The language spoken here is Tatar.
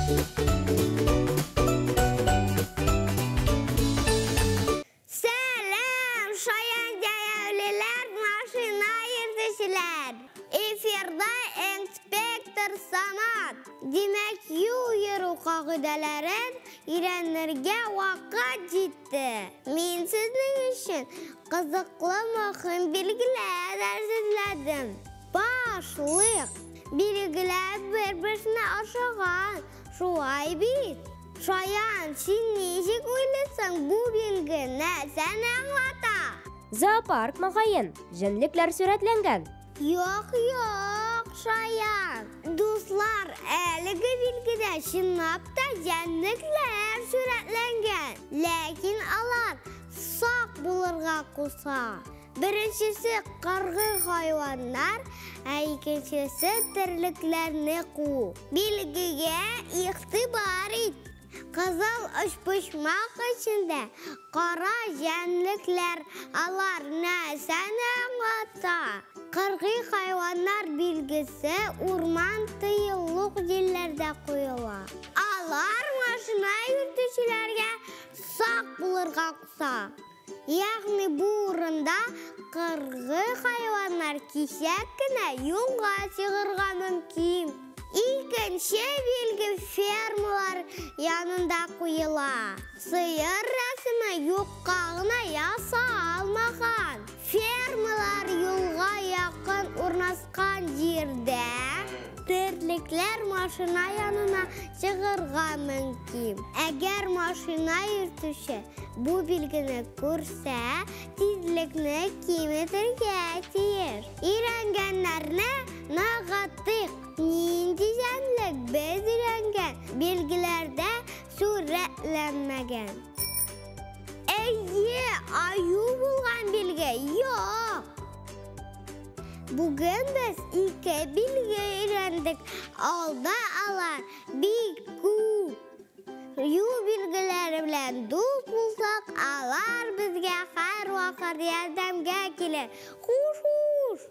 Сәлам, шаян җәяүлеләр, машина йөртүчеләр! Эфирда инспектор Самат. Димәк, юл йөрү кагыйдәләрен өйрәнергә вакыт җитте. Мин сезнең өчен кызыклы мөһим билгеләр әзерләдем. Башлыйк. Билгеләр бер-берсенә охшаган, шулай бит? Шаян, син ничек уйлыйсың, бу билге нәрсәне аңлата? Зоопарк, мөгаен, җәнлекләр сурәтләнгән. Юк, юк, Шаян. Дуслар, әлеге билгедә чынлап та җәнлекләр сурәтләнгән. Ләкин алар сак булырга куша. Беренчесе кыргый хайваннар, ә икенчесе терлекләрне куу. Билгегә игътибар ит. Кызыл өчпочмак эчендә кара җәнлекләр, алар нәрсәне аңлата? Кыргый хайваннар билгесе урман тыюлык җирләрдә куела. Алар машина йөртүчеләргә сак булырга куша. Ягъни бу урында кыргый хайваннар кисәк кенә юлга чыгарга мөмкин. Икенче билге фермалар янында куела. Сыер рәсеме юкка гына ясалмаган. Фермалар юлга якын урнашкан җирдә терлекләр машина янына чыгарга мөмкин. Әгәр машина йөртүче бу билгене күрсә, тизлекне киметергә тиеш. Өйрәнгәннәрне ныгытыйк. Нинди җәнлек без өйрәнгән билгеләрдә сурәтләнмәгән? Әйе, аю булган билге юк. Бүген без ике билге өйрәндек. Алда алар бик күп. Юл билгеләре белән дус булсак, алар безгә һәрвакыт ярдәмгә килер. Хуш-хуш!